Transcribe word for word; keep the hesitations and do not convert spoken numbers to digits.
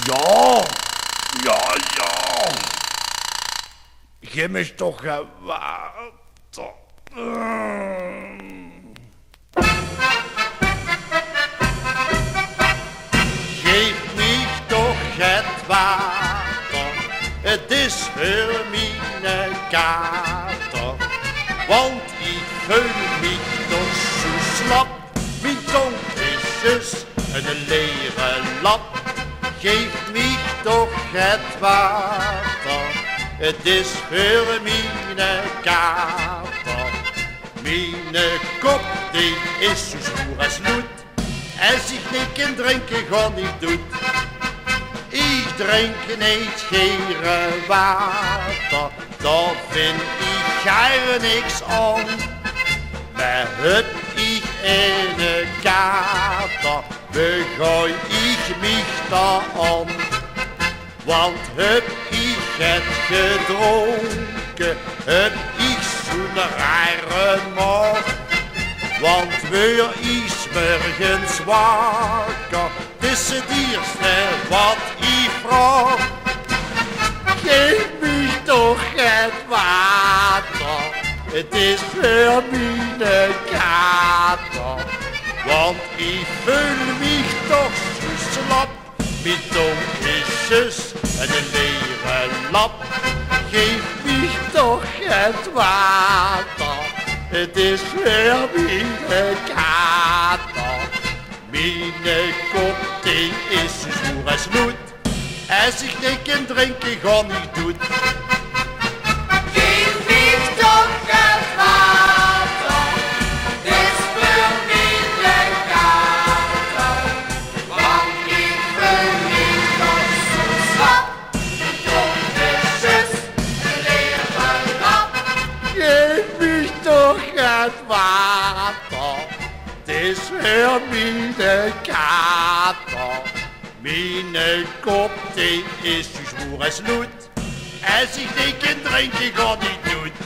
Jao, jao, jao. Geef mich toch get water. Geef mich toch get water. Het is veur miene kater. Want ich veul mich toch zoe slap. Mien tong is zjus ein lere lap. Geef mich toch get water. Het is veur miene kater. Miene kop, dee is zoe zwoer es loed. Es ich neet kin drinke, gaon ich doed. Ich drink neet gere water, dao vin ich gaar niks aan. Mer höb ich eine kater, begaoj ich mich dao aan. Want höb ich get gedrónke, höb ich zoe'n rare maog. Want weur ich 's mörges wakker, 't is 't ierste wat ich vraog. Geef mich toch get water, 't is veur miene kater. Want ich veul mich toch zoe slap. Mien tong is zjus ein lere lap. Geef mich toch get water, 't is veur miene kater. Miene kop, dee is zoe zwoer es loed. Es ich neet kin drinke, gaon ich doed. Geef mich toch get water, 't is veur miene kater. Want ich veul mich toch zoe slap. Mien tong is zjus ein lere lap. Geef mich toch get water, 't is veur miene kater. Miene kop, dee is zoe zwoer es loed. Es ich neet kin drinke, gaon ich doed.